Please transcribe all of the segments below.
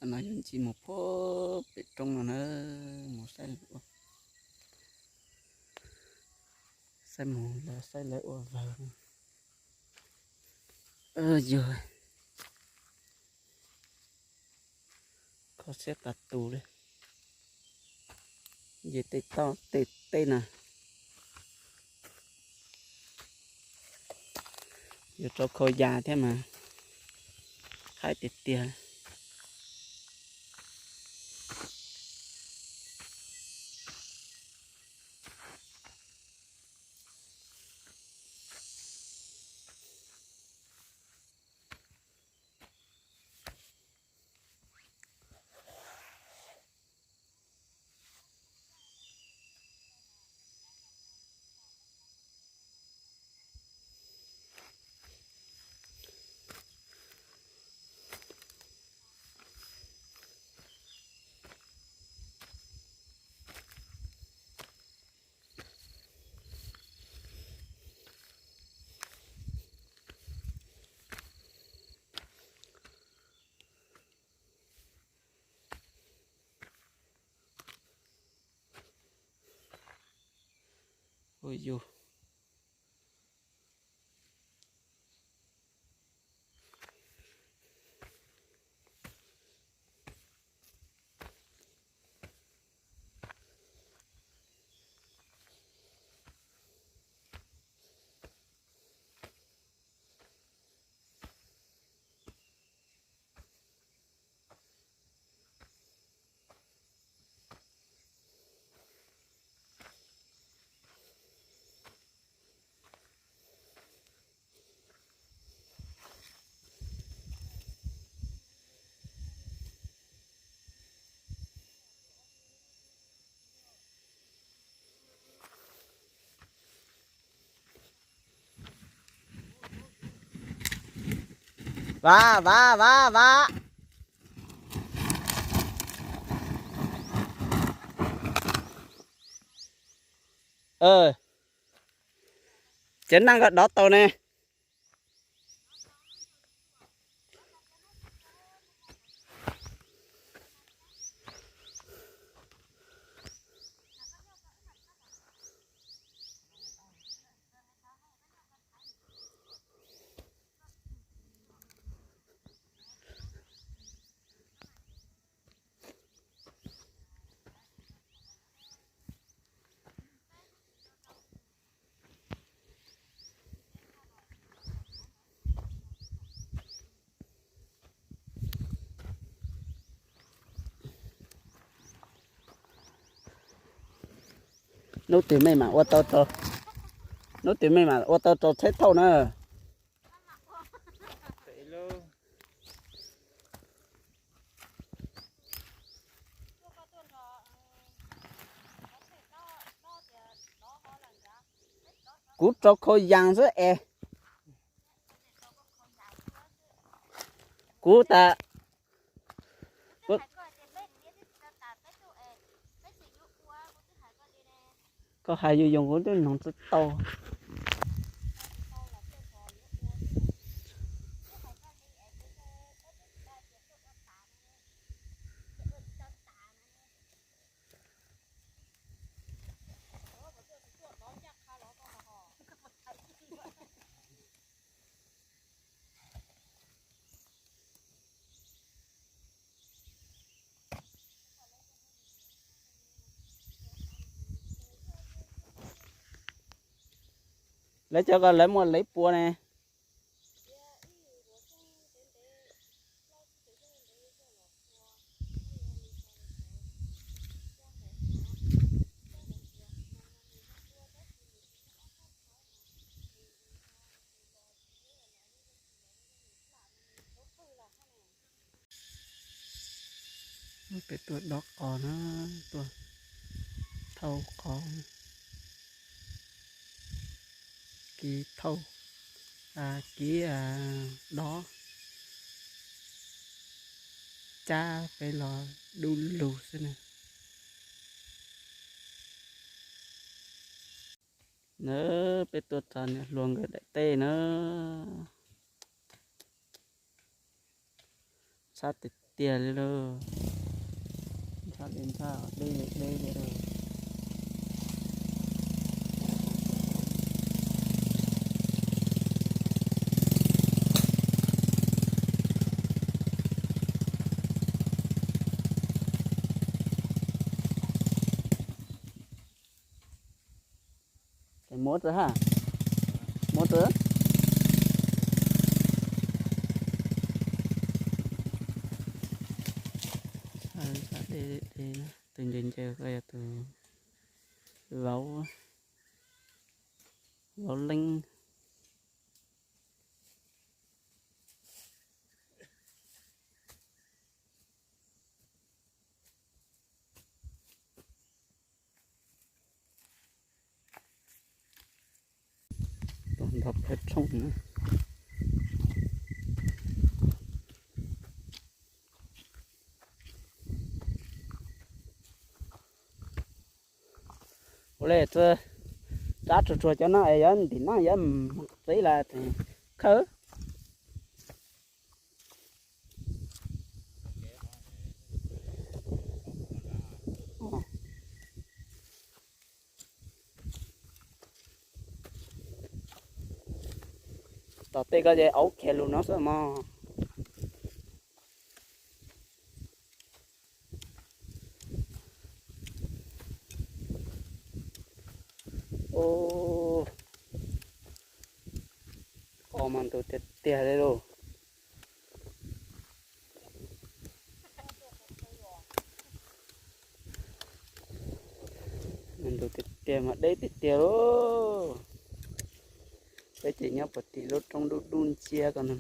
No yuav ncig mus puag pem roob no na, mus saib lawv ua, saib mus los saib lawv ua vawg. Yog kho siab tas tus li, nce tej toj tej teb na. Yuav rau khau yas thiab mas haib tiag tiag. Ua yus. Vav, vav, vav, vav. Tsev neeg koj dov tau ne. Hnub twg mej mam ua tau rau, hnub twg mej mam ua tau rau tsheb thauj na. Kuv rau khau yas xwb es. Kuv tas, koj hais yus yoos kuv twb noog tsis tau. Lawv cov ko lawv muaj lev puav ne. Peb tuaj dob qos na, tuaj thauj qos, kis thauj, kis dob, cab peb los du lug xwb na. Na, peb tuaj txog niam hluas nkawd daim teb na. Sab tes tiag li lauj. Ntshai li ntshai, deb li deb li lauj. Ces muab txawm ha, muab txawm. Tus ntse ntse ko yog tus vauv, vauv leeb. Nto plawv roob na. Ua li, tsab tsuag tsuag cov no es yuav ntim no yuav mus txiv lawm, khawb. Tom tej ko ces aub khiav lus no xwb mog. Qos mas ntug tiag tiag li lauj. Ntug tiag tiag mas deb tiag tiag lauj. Peb ces nyob puag tim lub roob dub dub nciab ko no.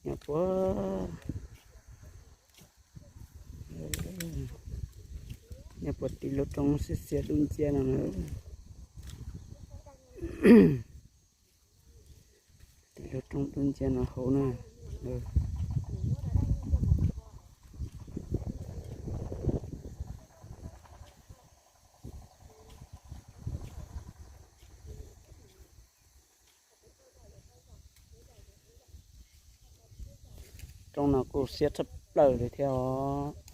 Nyob puag, nyob puag tim lub roob xiab xiab dub nciab no na. Tim lub roob dub nciab no hauv na. Roob no kuj siab tshaj plaws li thiab os.